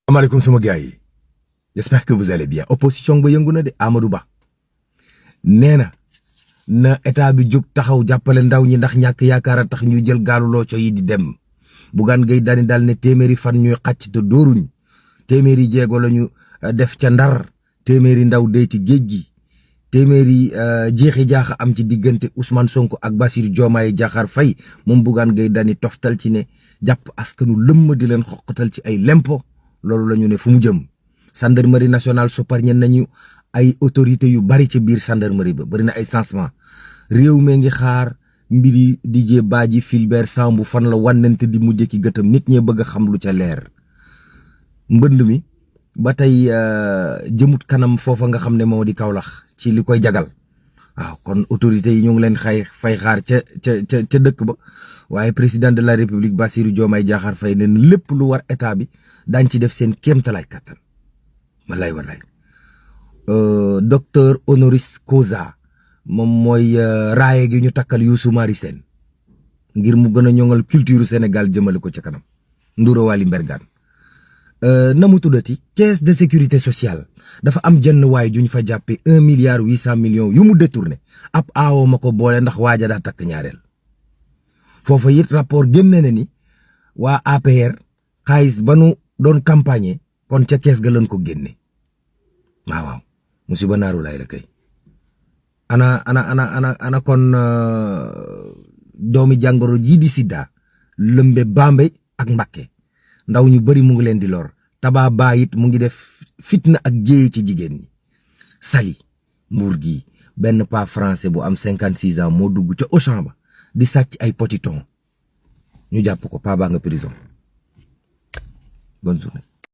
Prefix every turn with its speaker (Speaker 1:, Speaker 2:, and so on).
Speaker 1: Asalaamaaleykum sama gars yi j'espère que vous allez bien opposition ba yëngu na de Amadou Ba nee na état bi jóg taxaw jàppale ndaw ñi ndax ñàkk yaakaar a tax ñu jël gaalu looco yi di dem Bougane Gueye Dany daal ne téeméeri fan ñuy xàcc te dóoruñ téeméeri jéego la ñu def ca Ndar téeméeri ndaw dee ci géej gi téeméeri jeexi jaaxa am ci diggante Ousmane Sonko ak Bassirou Diomaye Diakhar Faye moom Bougane Gueye Dany toftal ci ne jàpp askanu lëmm di leen xoqatal ci ay lempo loolu la ñu ne fu mu jëm gendarmerie nationale soparñe nañu ay autorités yu bari ci biir gendarmerie ba bari na ay changement réew mi ngi xaar mbiri Didier Badji Fulbert Sambou fan la wànnante di mujj ki gëtam nit ñee bëgg a xam lu ca leer mbënd mi ba tey jëmut kanam foofa nga xam ne moo di Kaolack ci li koy jagal waaw kon autorités yi ñu ngi leen fay xaar ca dëkk ba waaye président de la république Bassirou Diomaye Diakhar Faye ne lépp lu war état bi daañ ci def seen kéemtalaay kattan wallaay docteur honoris causa moom mooy raaye gi ñu takkal Youssou Mari Sène ngir mu gën a ñoŋal culture Sénégal jëmale ko ca kanam Ndouro Wali Mbergane na mu tuddati caisse de sécurité sociale dafa am jenn waay juñ fa jàppee 1,8 milliard yu mu détourné ab aawoo ma ko boole ndax waaja daa takk ñaareel foofa it rapport génne na ni waa APR xaalis ba nu doon campagne kon ca kees ga lañ ko génne waaw musiba naaru lay la kay ana kon doomi jàngoro jii di Sida lëmbe Bambey ak Mbacké ndaw ñu bari mu ngi leen di lor Taba Ba it mu ngi def fitna ak jéye ci jigéen ñi Saly Mbour gi benn pas français bu am 56 ans moo dugg ca Auchan ba di sàcc ay potiton ñu jàpp ko pa baa nga prison bonne journée